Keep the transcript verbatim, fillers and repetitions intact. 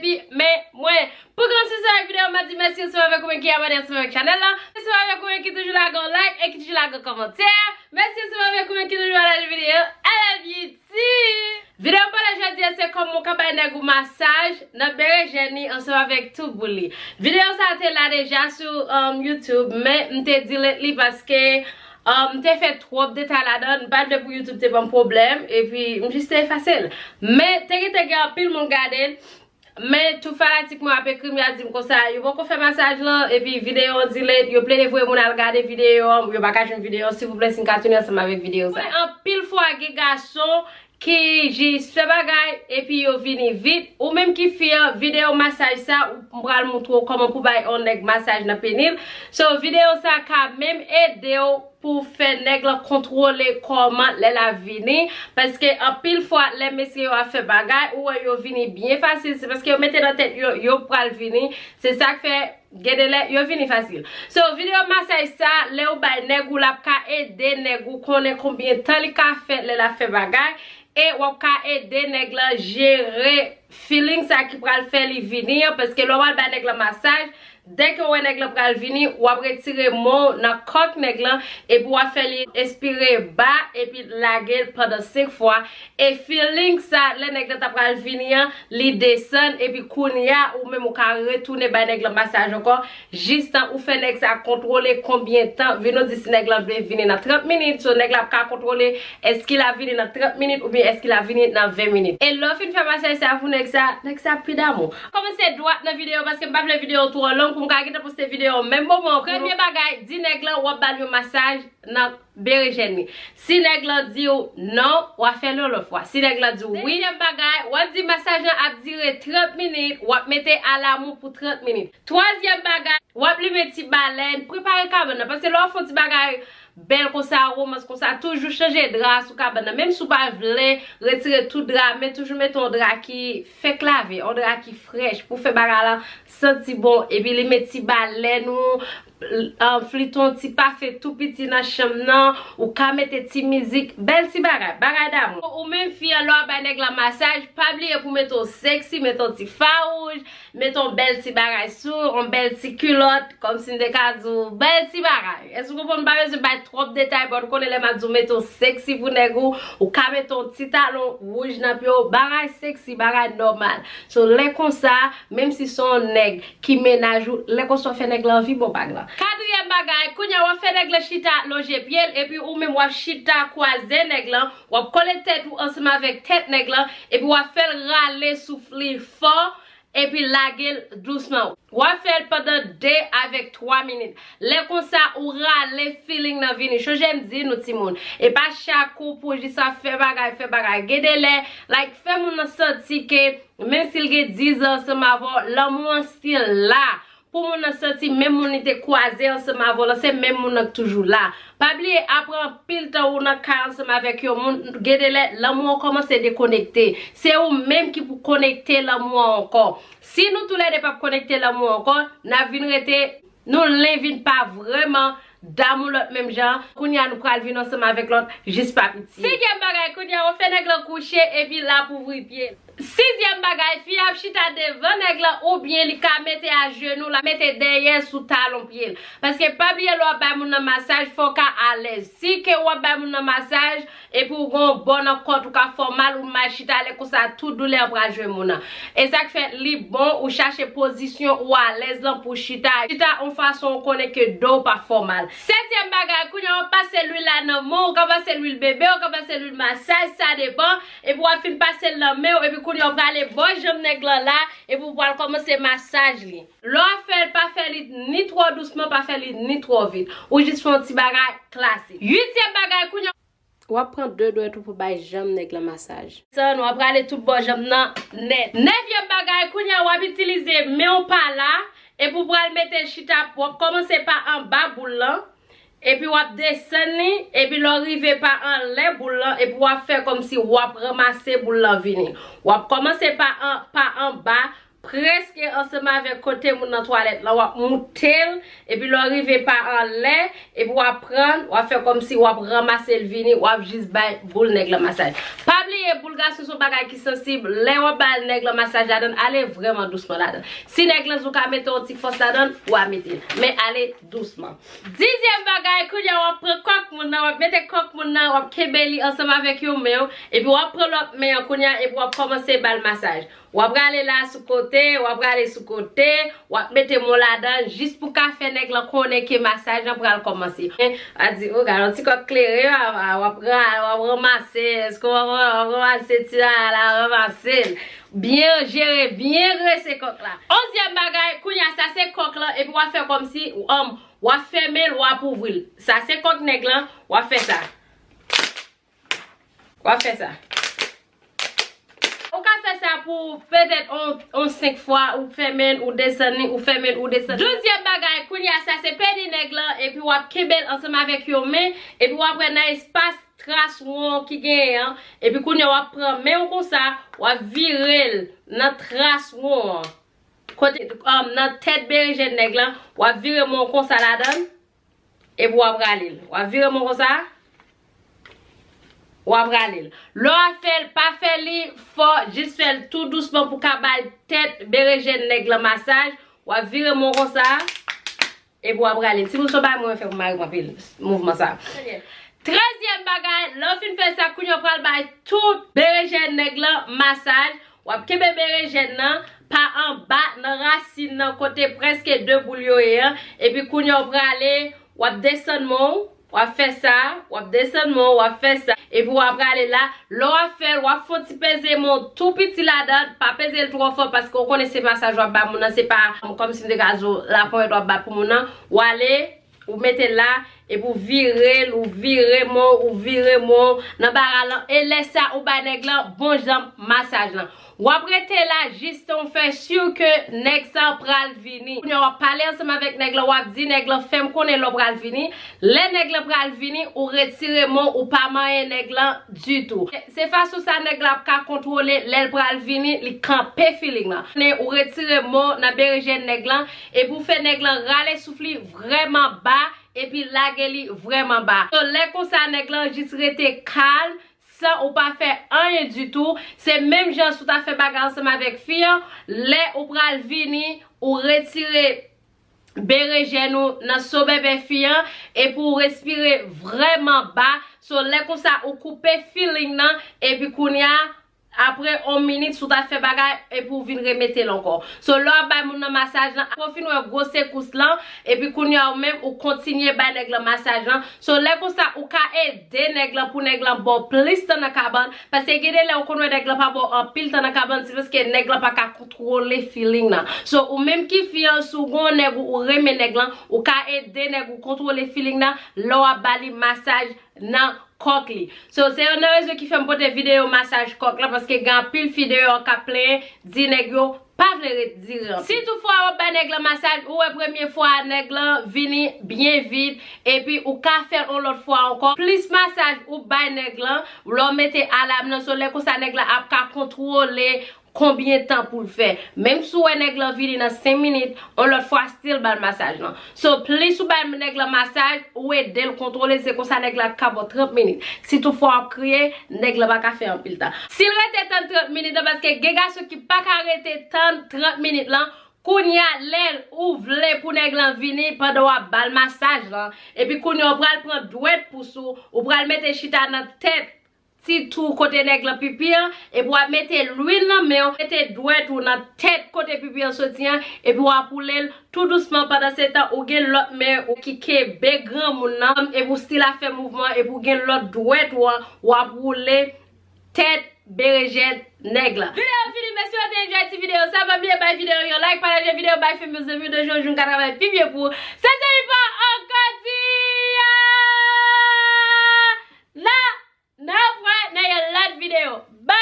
Epi, men, mwen, pou kòmanse avèk videyo, m ap di mèsi ansanm avèk ou menm ki abòne ansanm avèk chanèl la. Mèsi ansanm avèk ou menm ki toujou lage yon like e ki toujou lage yon kòmantè. Mèsi ansanm avèk ou menm ki toujou pataje videyo. I love you too. Videyo m pale jodi a se kòman w ka bay nèg ou masaj nan berejèn li ansanm avèk tout boul li. Videyo sa a te la deja sou, um, YouTube, men m te delete li paske, um, m te fè twòp detay ladan l, m pa t vle pou YouTube te ban m pwoblèm, epi m jis te efase l. Men, te gentan gen anpil moun gade l, men tout fanatik mwen ap ekri m, y ap di m konsa, yo poko fè masaj lan, epi videyo an delete, yo plede voye moun al gade videyo an, yo pa ka jwenn videyo an, silvouplè, si n ka tounen ansanm avèk videyo sa. Anpil fwa gen gason ki jis fè bagay epi yo vini vit. Ou menm ki fi an, videyo masaj sa, ou, m pral montre w kòman pou bay yon nèg masaj nan peni l. So, videyo sa ka menm ede w pou fè nèg lan kontwole kòman lè l ap vini. Paske anpil fwa, lè mesye yo ap fè bagay, ou wè yo vini byen fasil, se paske yo mete nan tèt yo, yo pral vini. Se sa k fè gen de lè, yo vini fasil. So, videyo masaj sa, lè ou bay nèg ou, l ap ka ede nèg ou konnen konbyen tan li ka fè lè l ap fè bagay, e w ap ka ede nèg lan jere feeling sa ki pral fè li vini an, paske lè w al bay nèg lan masaj, dèke w wè nèg lan pral vini, w ap retire mo nan kòk nèg lan, epi w ap fè li espire ba, epi lage l pandan senk fwa, e feeling sa, lè nèg lan ta pral vini an, li desann, epi kounye a, ou menm ou ka retounen bay nèg lan masaj ankò, jistan ou fè nèg sa kontwole konbyen tan, vin nou di si nèg lan vle vini nan trant minit, so nèg la ap ka kontwole èske l ap vini nan trant minit oubyen èske l ap vini nan ven minit. E lè w fin fè masaj sa pou nèg sa, nèg sa ap pi damou. Kòmanse dwat nan videyo paske m pa vle videyo twò long pou m ka gentan poste videyo menm moman pou nou. Premye bagay, di nèg lan w ap ba l yon masaj nan berejèn li. Si nèg lan di w non, w a fè l yon lòt fwa. Si nèg lan di w wi, dezyèm bagay, w a di masaj lan ap dire trant minit, w ap mete alamou pou trant minit. Twazyèm bagay, w ap limen ti balèn, prepare kabann nan. Paske lè w ap fè yon ti bagay bèl konsa, womans konsa, toujou chanje dra sou kabann nan. Menm si w pa vle retire tout dra, men toujou mete yon dra ki fèk lave, yon dra ki frèch pou fè bagay la santi bon. Epi limen ti balèn ou, um, flite yon ti pafen tou piti nan chanm nan, ou ka mete ti mizik, bèl ti bagay, bagay damou. Ou menm fi an, lè w ap bay nèg la masaj, pa bliye pou mete w sexy, mete yon ti fawouj, mete yon bèl ti bagay sou, yon bèl ti kilòt, kòmsi m te ka di w, bèl ti bagay. Èske w konprann? M pa bezwen bay twòp detay, but ou konnen lè m ap di w mete yon sexy pou nèg ou, ou ka mete yon ti talon wouj nan pye w, bagay sexy, bagay nòmal. So, lè konsa, menm si se yon nèg ki mennaj ou, lè konsa w fè nèg la anvi bon bag la. Katriyèm bagay, kounye a w ap fè nèg la chita lonje pye l, epi ou menm w ap chita kwaze nèg lan, w ap kole tèt ou ansanm avèk tèt nèg lan, epi w ap fè l rale souf li fò, epi lage l dousman. W ap fè l pandan de avèk twa minit. Lè konsa, ou rale feeling nan vini. Chonje m di nou, timoun, e pa chak kou pou jis ap fè bagay, fè bagay. Gen de lè, like, fè moun nan santi ke, menm si l gen diz an ansanm avè w, lanmou an still la. Pou moun nan santi menm moun li te kwaze ansanm avè w lan, se menm moun nan k toujou la. Pa bliye, apre anpil tan ou nan kay ansanm avèk yon moun, gen de lè, lanmou an kòmanse dekonekte. Se ou menm ki pou konekte lanmou an ankò. Si nou toulède p ap konekte lanmou an ankò, n ap vin rete, nou len vin pa vrèman damou lòt menm jan. Kounye a nou pral vin ansanm avèk lòt jis pa piti. Senkyèm bagay, kounye a w ap fè nèg lan kouche epi l ap ouvri pye l. Sizyèm bagay, fi a ap chita devan nèg lan oubyen li ka mete ajenou l, ap mete dèyè sou talon pye l. Paske pa bliye lè w ap bay moun nan masaj, fò w ka alèz. Si ke w ap bay moun nan masaj, epi w gen yon bò nan kòt ou k ap fè w mal, ou mal chita, lè konsa tout doulè an pral jwenn moun nan. E sa k fè li bon ou chache pozisyon ou alèz lan pou chita. Chita yon fason ou konnen ke do w p ap fè w mal. Setyèm bagay, kounye a w ap pase lwil la nan men w, ou ka pase lwil bebe, ou ka pase lwil masaj, sa depan, epi w ap fin pase l nan men w, epi kounye a w prale bò janm nèg lan la, epi w pral kòmanse masaj li. Lè w ap fè l, pa fè li ni twò dousman, pa fè li ni twò vit. Ou jis fè yon ti bagay klasik. Uityèm bagay, kounye a w ap pran de dwèt ou pou bay janm nèg lan masaj. Sa, nou ap rale tout bò janm nan nèt. Nevyèm bagay, kounye a w ap itilize men w pa la, epi w pral mete l chita, w ap kòmanse pa anba boul lan, epi w ap desann li, epi lè w rive pa anlè boul lan, epi w ap fè kòmsi w ap ranmase boul lan vini. W ap kòmanse pa an, pa anba, Prèske ansanm avèk kote moun nan twalèt lan, w ap moute l, epi lè w rive pa anlè, epi w ap pran l, w ap fè kòmsi w ap ranmase l vini, w ap jis bay boul nèg lan masaj. Pa bliye, boul gason se yon bagay ki sansib, lè w ap bay nèg lan masaj ladan l, ale vrèman dousman ladan l. Si nèg lan di w ka mete yon ti fòs ladan l, w a mete l. Men ale dousman. Dizyèm bagay, kounye a w ap pran kòk moun nan, w ap mete kòk moun nan, w ap kenbe li ansanm avèk yon men w, epi w ap pran lòt men an kounye a, epi w ap kòmanse ba l masaj. W ap rale la sou kote, w ap rale sou kote, w ap mete men w ladan, jis pou ka fè nèg lan konnen ke masaj lan pral kòmanse. A di, o, gade yon ti kòk klere, a, a, w ap ra-, w ap ranmase, èske w ap, w ap ranmase ti la, la, ranmase l. Byen jere, byen grese kòk la. Onzyèm bagay, kounye a sa se kòk lan, epi w ap fè kòmsi, um, w ap fèmen l, w ap ouvri l. Sa se kòk nèg lan, w ap fè sa. W ap fè sa. Ou ka fè sa pou petèt on, on senk fwa, ou fèmen l, ou desann li, ou fèmen l, ou desann li. Douzyèm bagay, kounye a sa se peni nèg lan, epi w ap kenbe l ansanm avèk yon men, epi w ap wè nan espas tras won ki genyen an, epi kounye a w ap pran men w konsa, w ap vire l nan tras won an. Kote, um, nan tèt berejèn nèg lan, w ap vire men w konsa ladan l, epi w ap rale l. W ap vire men w konsa, w ap rale l. Lè w ap fè l, pa fè li fò, jis fè l tou dousman pou ka bay tèt berejèn nèg lan masaj. W ap vire men w konsa, epi w ap rale l. Timoun, se yon bagay mwen fè pou mari m anpil, mouvman sa. Trèzyèm bagay, lè w fin fè sa, kounye a w pral bay tout berejèn nèg lan masaj. W ap kenbe berejèn nan pa anba nan rasin nan kote prèske de boul yo ye an. Epi kounye a w prale, w ap desann men w, w ap fè sa, w ap desann men w, w ap fè sa. Epi w ap prale la, lè w ap fè l, w ap fè yon ti peze men w tou piti ladan, pa peze l twò fò paske w konnen se masaj w ap ba moun nan, se pa, um, kòmsi m te ka di w laponyèt w ap bat pou moun nan. W ale, ou mete l la, epi ou vire l, ou vire men w, ou vire men w nan bara lan, e lè sa ou bay nèg lan bon jan masaj lan. W ap rete la jistan ou fè si ke nèg sa pral vini. Kounye a w ap pale ansanm avèk nèg lan, w ap di nèg lan, fè m konnen lè w pral vini. Lè nèg lan pral vini, ou retire men w, ou pa manyen nèg lan ditou. Se fason sa nèg la ap ka kontwole lè l pral vini, li kanpe feeling lan. Ou retire men w nan berejèn nèg lan, epi w fè nèg lan rale souf li vrèman ba, epi lage li vrèman ba. So, lè konsa, nèg lan jis rete kalm, san ou pa fè anyen ditou. Se menm jan si w ta fè bagay ansanm avèk fi an, lè ou pral vini, ou retire berejèn ou nan so bèbè fi an, epi w respire vrèman ba. So, lè konsa, ou koupe feeling nan, epi kounye a, apre yon minit, si w ta fè bagay, epi w vin remete l ankò. So, lè w ap bay moun nan masaj lan, apre w fin wè gwo sekous lan, epi kounye a, ou menm, ou kontinye bay nèg lan masaj lan. So, lè konsa, ou ka ede nèg lan pou nèg lan ba w plis tan nan kabann, paske gen de lè ou konn wè nèg lan pa ba w anpil tan nan kabann, se paske nèg lan pa ka kontwole feeling nan. So, ou menm ki fi an, si w gen yon nèg ou, ou renmen nèg lan, ou ka ede nèg ou kontwole feeling nan lè w ap ba li masaj nan kòk li. So, se youn nan rezon ki fè m pote videyo masaj kòk lan, paske gen anpil fi deyò k ap plenyen, di nèg yo pa vle ret dire anpil. Si toutfwa w ap bay nèg lan masaj, ou wè premye fwa a nèg lan vini byen vit, epi ou ka fè l yon lòt fwa ankò. Plis masaj ou bay nèg lan, lè w mete alam nan, so lè konsa nèg lan ap ka kontwole konbyen tan pou l fè. Menm si w wè nèg lan vini nan senk minit, yon lòt fwa still ba l masaj lan. So, plis ou bay nèg lan masaj, ou ede l kontwole, se konsa nèg la ka ba w trant minit. Si toutfwa w ap kriye, nèg lan pa ka fè anpil tan. Si l rete tann trant minit lan, paske gen gason ki pa ka rete tann trant minit lan, kounye a, lè ou vle pou nèg lan vini pandan w ap ba l masaj lan, epi kounye a, ou pral pran dwèt pous ou, ou pral mete chita nan tèt ti twou kote nèg lan pipi an, epi w ap mete lwil nan men w, mete dwèt ou nan tèt kote pipi an soti an, epi w ap woule l tou dousman. Pandan se tan, ou gen lòt men ou ki kenbe granmoun nan, epi w still ap fè mouvman, epi w gen lòt dwèt ou an, w ap woule tèt berejèn nèg lan. Videyo fini, mèsi w te enjoy ti videyo sa, pa bliye bay videyo yon like, pataje videyo, bay fè m yon zanmi w de jou an jou, m ka travay pi byen pou ou. Se te Ivan ankò di a! Nan N ap wè nan yon lòt videyo. Bye!